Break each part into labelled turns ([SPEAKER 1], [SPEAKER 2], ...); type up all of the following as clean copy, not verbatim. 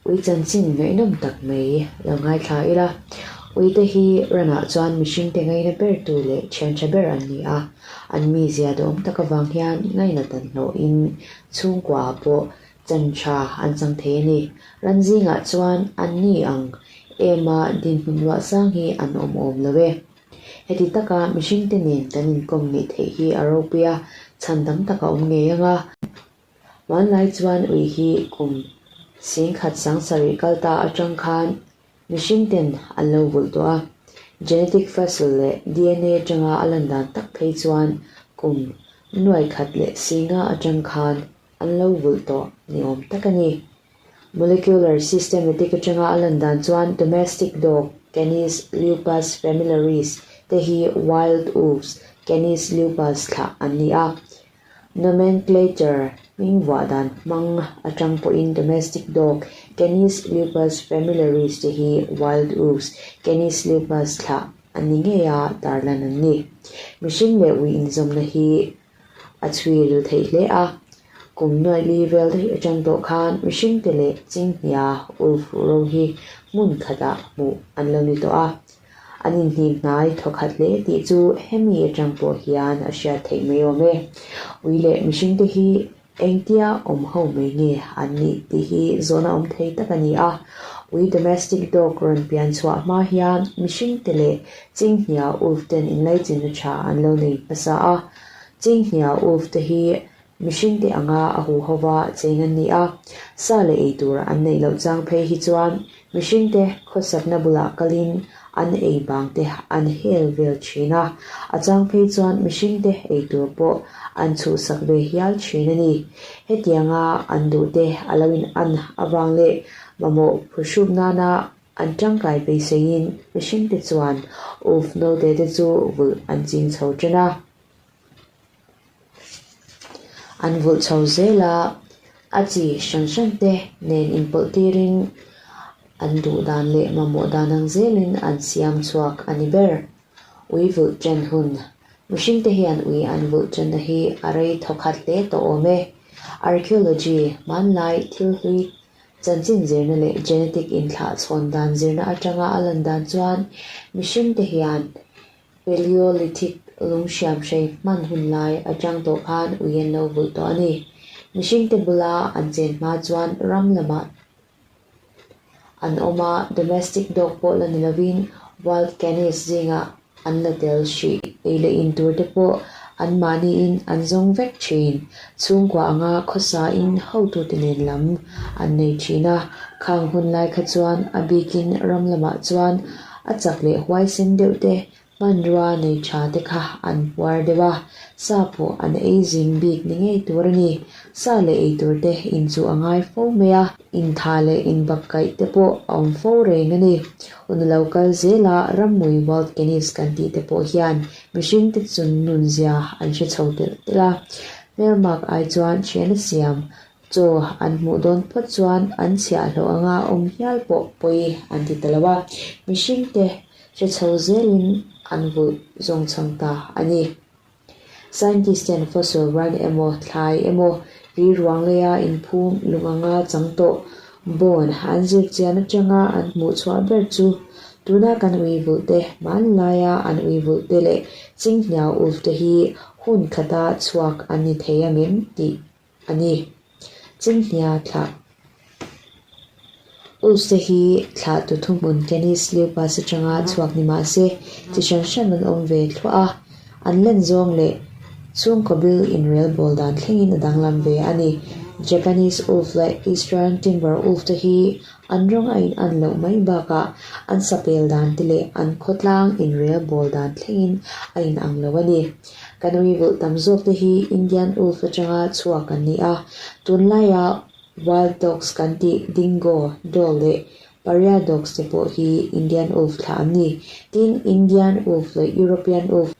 [SPEAKER 1] Ui chanchin ngaihnawm tak mai lo ngaithla ila, uite hi ranah chuan mihringte ngaina bertu leh thian tha ber an ni a, an mizia duhawm tak avang hian ngainat an hlawhin chhungkuaah pawh chan tha an chang thei a ni. Ran zingah chuan an ni ang ema dinhmun luah sang hi an awm awm lo e. Heti taka mihringte nen kan inkawm ngeih theih hi a ropui a, chhan tam tak a awm ngei ang a. Hmanlai chuan ui hi kum 10,000 sangsarih kal ta atang khan mihring ten an lo vulh tawh a. Genetic fossil leh dna atanga a lan dan tak phei chuan kum nuai khat leh singa atang khan an lo vulh tawh ni awm tak a ni. Molecular systematic atanga a lan dan chuan domestic dog, Canis lupus familiaris, te hi wild wolves, Canis lupus, thlah an ni a. Nomenclature hming vuah dan hmang atang pawhin domestic dog, Canis lupus familiaris, te hi wild wolves, Canis lupus, thlah an ni ngei a, tarlan an ni. Mihring leh ui inzawmna hi a chhui ril theih hle a, kum nuaih li vel daih atang tawh khan mihringte leh chinghnia wolf ro hi hmun khatah hmuh an lo ni tawh a. An inhnim hnai thawkhat hle tih chu hemi atang pawh hian a hriat theih mai awm e. Ui leh mihringte hi engtia awm ho mai nge an nih tih hi zawhna awm thei tak a ni a. Ui domestic dog rawn pian chhuah hma hian mihringte leh chinghnia wolf ten inlaichinna tha an lo nei hmasa a. Chinghnia wolf te hi Mihringte anga a huhova cheng an ni a, sa leh ei tur an neih loh chang phei hi chuan mihringte khawsakna bulah kalin an ei bangte an hel vel thin a, a chang phei chuan mihringte ei tur pawh an chhuhsak ve hial thin a ni. Hetianga an duhte a lo in an avang leh mamawh phuhrup nana an tangkai beiseiin mihringte chuan uf naute te chu vulh an ching chho tan a. An vulh chho zel a, a chi hran hran te nen inpawlh tirin an duh dan leh mamawh dan ang zelin an siam chhuak a ni ber. Ui vulh chen hun Mihring te hian ui an vulh chenna hi a rei thawkhat hle tawh awm e. Archaeology, hmanlai thil hlui chanchin zirna leh genetic inthlah chhawn dan zirna atanga a lan dan chuan mihring te hian Paleolithic lung hriamhrei hman hun lai atang tawh khan ui an lo vulh tawh a ni. Mihringte bula an chen hma chuan ram lamah an awm a, domestic dog pawh la ni lovin wild canis zingah an la tel hrih. Ei leh in tur te pawh anmahniin an zawng vek thin. Chhungkua anga khawsain hotute nen lam an nei thin a, khang hun lai kha chuan a bikin ram lamah chuan A chak leh huaisen deuh te, hmanrua nei tha te kha an puar deuh a, sa pawh an ei zing bik ni ngei tur a ni. Sa leh ei tur te in chu a ngai fo mai a, intha leh inbakkaih te pawh a awm fo reng a ni. Hun a lo kal zel a, rammui World Canis kan tih te pawh hian mihring te chun nun zia an hre chho telh telh a, hmelmak ai chuan thian a siam Chaw an hmuh dawn phawt chuan an chhiahhlawh anga awm hial pawh pawi an ti ta lo a, mihringte hre chho zelin an vulh zawng chhang ta a ni. Scientist ten fossil ran emaw thlai emaw ri ruang leia inphum lung anga chang tawh bone an zir chian atanga an hmuh chhuah ber chu tuna kan ui vulh te hmanlaia an ui vulh te leh chinghniau ulf te hi hun khata chhuak an ni thei angem tih a ni. Chinghnia thlah Ulse hi thlah tu thuhmun Canis lupus atanga chhuak ni mah se, chi hran hran an awm ve thluah a, an len zawng leh chhungkaw bil inrel bawl dan thlengin a danglam ve a ni. Japanese wolf leh Eastern timber wolf te hi an rawng a in an loh mai bakah an sapel dan te leh an khawtlang inrel bawl dan thlengin a inang lo a ni. Kan ui vulh tam zawk te hi Indian wolf atanga chhuak an ni a, tunlaia wild dogs kan tih dingo, dhole leh pariah dogs te pawh hi Indian wolf thlah an ni. Tin, Indian wolf leh European wolf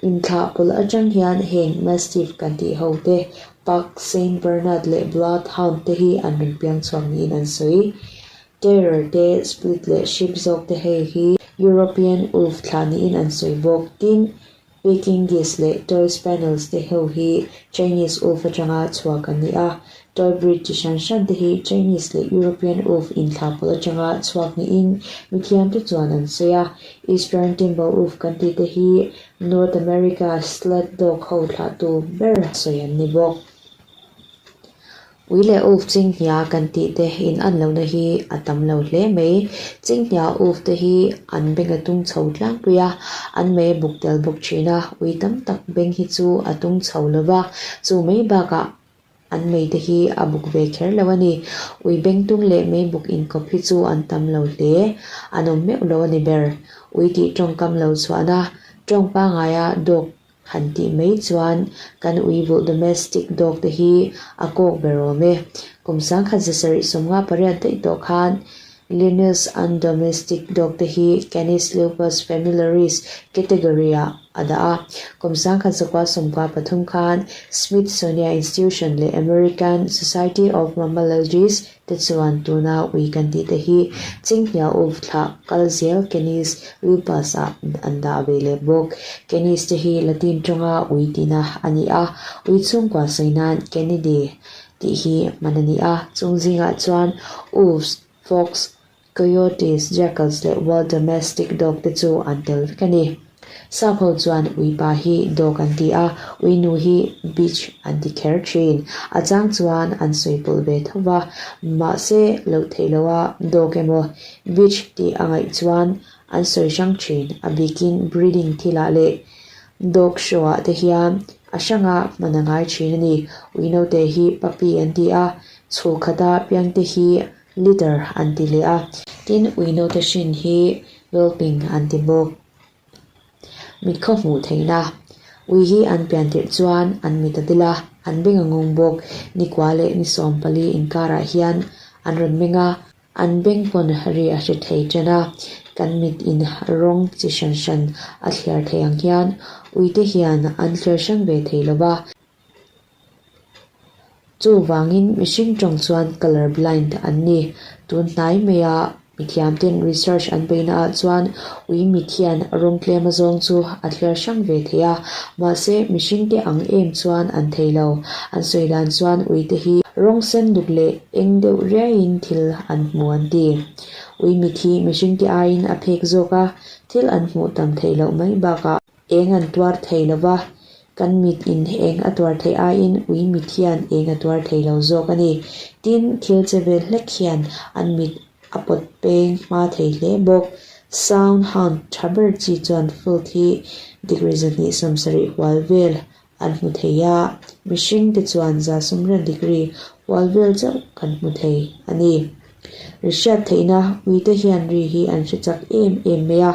[SPEAKER 1] inthlah pawlh atang hian heng mastiff kan tih ho te, pug, Saint Bernard leh bloodhound te hi an rawn piang chhuak niin an sawi. Terrier te, spitz leh shih zawk te hei hi European wolf thlah niin an sawi bawk. Tin, Pekingese leh Toy Spaniels te ho hi Chinese wolf atanga chhuak an ni a. Toy breed chi hran hran te hi Chinese leh European wolf inthlahpawlh atanga chhuak niin mithiamte chuan an sawi a. Eastern timber wolf kan tih te hi North America sled dog ho thlahtu ber sawi an ni bawk. Ui leh wolf chinghnia kan tih te in an lohna hi a tam lo hle mai. Chinghnia wolf te hi an beng a tung chho tlangpui a, an mei a buk tel bawk thin a. Ui tam tak beng hi chu a tung chho lo va, chu mai bakah An mei te hi a buk ve kher lo a ni. Ui bengtung leh mei buk inkawp hi chu an tam lo hle. An awm meuh lo a ni ber. Ui tih tawngkam lo chhuahna tawng pangaia dog han tih mai chuan kan ui vulh domestic dog te hi a kawk ber awm e. Kum 1758 daih tawh khan Linnaeus an domestic dog te hi Canis lupus familiaris category ah a dah a. Kum 1993 khan Smithsonian Institution leh American Society of Mammalogists te chuan tuna ui kan tih te hi chinghnia uf thlah kal zel Canis lupus ah an dah ve leh bawk. Canis te hi Latin tawnga ui tihna a ni a, ui chhungkua sawi nan Canidae tih hi hman a ni a, chung zingah chuan wolves, fox, coyotes, jackals leh wild domestic dog te chu an tel vek a ni. Sap ho chuan ui pa hi dog an ti a, ui nu hi bitch an ti kher thin. A chang chuan an sawi pawlh ve tho va, mahse loh theih loha dog emaw bitch tih a ngaih chuan an sawi hrang thin, a bikin breeding thilah leh Dog show ah te hian a hranga hman a ngai thin a ni. Ui naute hi puppy an ti a, chhul khata piang te hi litter an ti leh a. Tin, ui naute hrin hi whelping an ti bawk. Mit khaw hmuh theihna, Ui hi an pian tirh chuan an mit a dil a, an beng a ngawng bawk. Nikua leh ni 14 inkarah hian an rawn meng a. An beng pawn ri a hre thei ṭan a, kan mit in rawng chi hran hran a thliar thei ang hian uite hian an thliar hrang ve thei lo va. Chuvangin mihring ṭawng chuan colour blind an ni. Tun hnai maia mithiamten research an beihna ah chuan ui mit hian rawng tlem azawng chu a thliar hrang ve thei a, mahse mihringte ang em chuan an thei lo. An sawi dan chuan uite hi rawng sen duk leh Eng deuh riaiin thil an hmu an ti. Ui mit hi mihringte aiin a phek zawk a, thil an hmuh tam theih loh mai bakah eng an tuar thei lo va, kan mit in eng a tuar theih aiin ui mit hian eng a tuar thei lo zawk a ni. Tin, thil che vel hlek hian an mit a pawt peng hma thei hle bawk. Sound hound tha ber chi chuan field hi degree 270 hual vel An hmu thei a, mihring te chuan 190 degree hual vel chauh kan hmu thei a ni. Ri hriat theihna uite hian ri hi an hre chak em em mai a,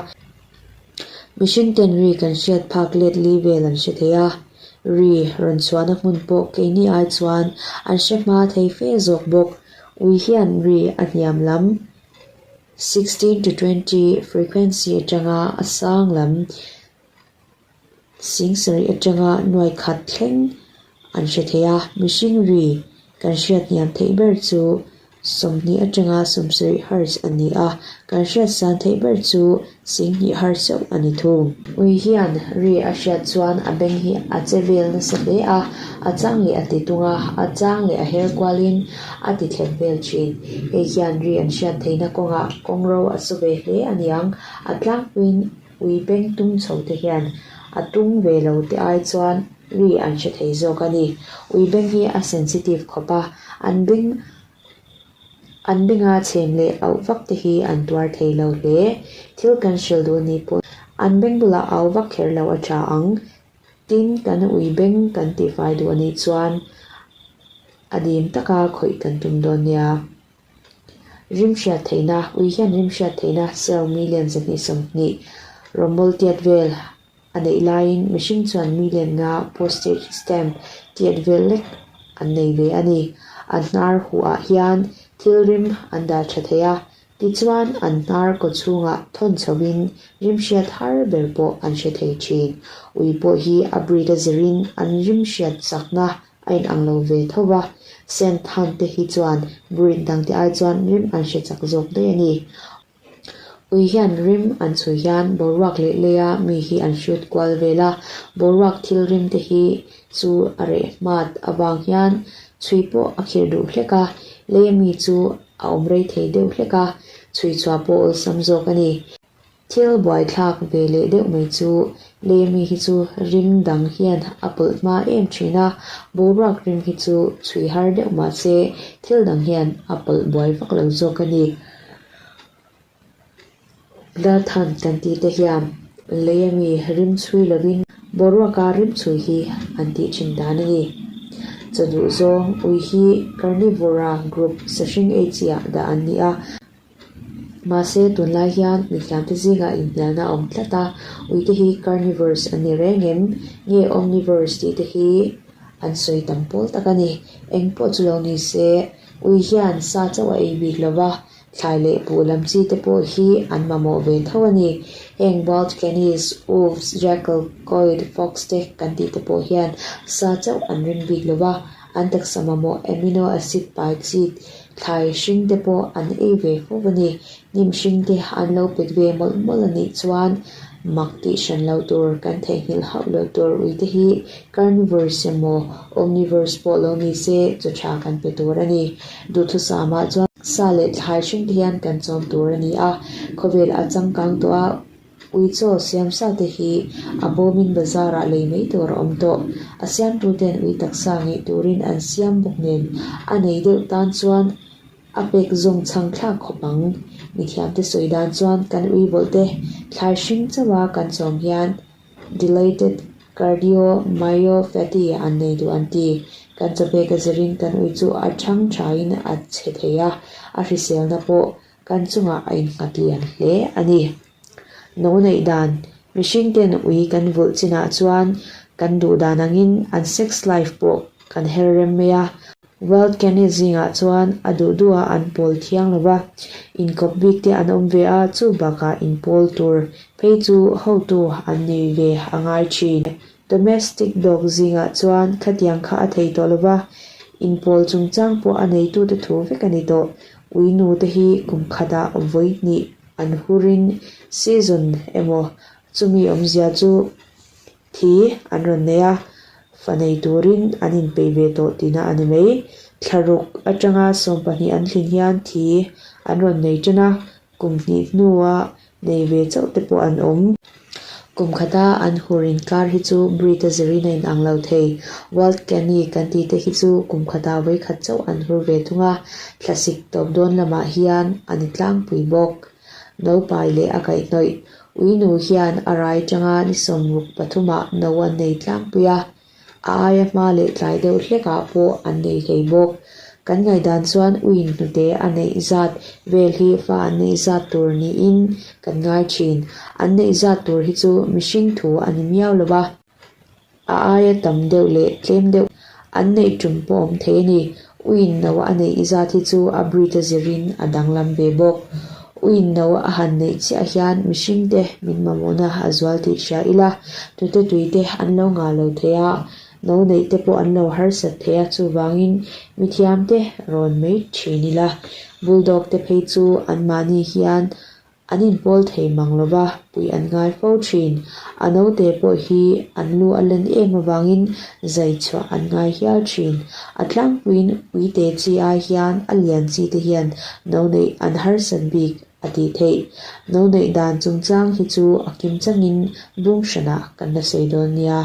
[SPEAKER 1] mihring ten ri kan hriat phak let li vel an hre thei a, ri rawn chhuahna hmun pawh keini ai chuan an hre hma thei fe zawk bawk. Ui hian ri a hniam lam 16 to 20 frequency atanga a sang lam 7000 atanga nuai khat thleng an hre thei a, mihring ri kan hriat hniam theih ber chu 20 atanga 70 hertz a ni a, kan hriat san theih ber chu 20 hertz chauh a ni thung. Ui hian ri a hriat chuan a beng hi a che vel nasa hle a, a chang leh a ti tung a, a chang leh a her kualin a ti thlep vel thin. Hei hian ri an hriat theihna kawngah kawngro a su ve hle a niang, a tlangpuiin Ui beng tung chho te hian a tung ve lo te ai chuan ri an hre thei zawk a ni. Ui beng hi a sensitive khawp a, an beng an benga chhem leh auh vak te hi an tuar thei lo hle. Thil kan hrilh duh ni pawh an beng bulah au vak kher lo a tha ang. Tin, kan ui beng kan tihfai duh a nih chuan a dim taka khawih kan tum dawn nia. Rim hriat theihna, Ui hian rim hriat theihna cell million 220 rawmawl tiat vel a neih laiin mihring chuan million nga postage stamp tiat vel lek an nei ve a ni. An hnar huh ah hian thil rim an dah tha thei a, tichuan an hnar kaw chhungah thawn chhoin rim hriat har ber pawh an hre thei thin. Ui pawh hi a breed a zirin an rim hriat chakna A inang lo ve tho va, Saint Han te hi chuan breed dang te ai chuan rim an hre chak zawk daih a ni. Ui hian rim an chhui hian boruak leh leia mi hi an hrut kual vel a, boruak thil rim te hi chu a reh hmat avang hian Chhui pawh a khirh duh hlek a, lei ami chu a awm rei thei deuh hlek a, chhui chhuah pawh awlsam zawk a ni. Thil buaithlak ve leh deuh mai chu lei ami hi chu rim dang hian a pawlh hma em thin a, boruak rim hi chu chhui har deuh mah se thil dang hian a pawlh buai vak lo zawk a ni. Darthan kan tih te hian lei ami rim chhui lovin boruaka rim chhui hi an tih thin dan a ni. Chaw duh zawng ui hi Carnivora group sahring ei chi ah dah an ni a. Mahse tunlai hian mithiamte zingah inhnialna a awm tlat a, uite hi carnivores an ni reng em? Nge omnivores tih te hi an sawi tam pawl tak a ni. Eng pawh chu lo ni se, ui hian sa chauh a ei bik lo va, Thlai leh buh lam chi te pawh hi an mamawh ve tho a ni. Heng wild canis, wolves, jackal, coyote, fox te kan tih te pawh hian sa chauh an ring bik lo va, an taksa mamawh amino acid pai chi thlai hring te pawh an ei ve fo a ni. Hnim hring te an lo pet ve mawlh mawlh a nih chuan mak tih hran loh tur kan theihnghilh hauh loh tur ui te hi carnivores emaw omnivores pawh lo ni se chaw tha kan pe tur a ni. Duhthusam ah chuan Sa leh thlai hring te hian kan chawm tur a ni a, khawvel a changkang tawh a, uichaw siam sa te hi a bawmin bazar ah lei mai tur a awm tawh. A siamtu ten ui taksa ngeih turin an siam bawk nen a nei deuh tan chuan a pek zawng chhang thlak khawp ang. Mithiamte sawi dan chuan kan ui bawlh te thlai hring chauh a kan chawm hian Dilated cardiomyopathy an nei duh an ti. Kan chawpek a zirin kan ui chu a thang thain a chhe thei a, a hriselna pawh kan chungah a innghat lian hle a ni. No neih dan, Mihring ten ui kan vulh chinah chuan kan duh dan angin an sex life pawh kan her rem mai a, Wild Canny zingah chuan a duh duhah an pawl thiang lo va, inkawp bik te an awm ve a, chu bakah inpawl tur phei chu hotu an nei ve a ngai thin. Domestic dog zingah chuan khatiang kha a thei tawh lo va, inpawl chungchang pawh a neitute thu vek a ni tawh. Ui nu te hi kum khatah vawi hnih an hurin season emaw chumi awmzia chu Thi an rawn nei a, fa nei turin an inpeih ve tawh tihna a ni mai. Thlaruk atanga 12 an thlin hian thi an rawn nei tan a, kum hnih hnua nei ve chauh te pawh an awm. Kum khata an hur inkar hi chu breed a zirin a inang lo thei. Wild Canny kan tih te hi chu kum khata vawikhat chauh an hur ve thung a, thlasik tawp dawn lamah hian a ni tlangpui bawk. Naupai leh a kaihhnawih Uinu hian a rai tanga ni sawmruk pathumah no an nei tlangpui a, a aia hma leh tlai deuh hlekah pawh an nei thei bawk. Kan ngaihdan chuan uin hnute a neih zat vel hi fa an neih zat tur niin kan ngai thin. An neih zat tur hi chu mihring thu a ni miau lo va. A aia tam deuh leh tlem deuh an neih tum pawh awm thei a ni. Uin no a neih zat hi chu a breed a zirin a danglam ve bawk. Uin no a han neih chiah hian mihringte min mamawhna a zual tih hria ila, tute tuite an lo ngah lo thei a, no neih te pawh an lo harsat thei a, chuvangin mithiamte rawn mai thin ila. Bulldog te phei chu anmahni hian An inpawl thei mang lo va, puih an ngai fo thin. A naute pawh hi an lu a len em avangin zai chhuah an ngai hial thin. A tlangpuiin uite chi ai hian a lian chi te hian no neih an harsat bik a tih theih. No neih dan chungchang hi chu a kim changin bung hranah kan la sawi dawn nia.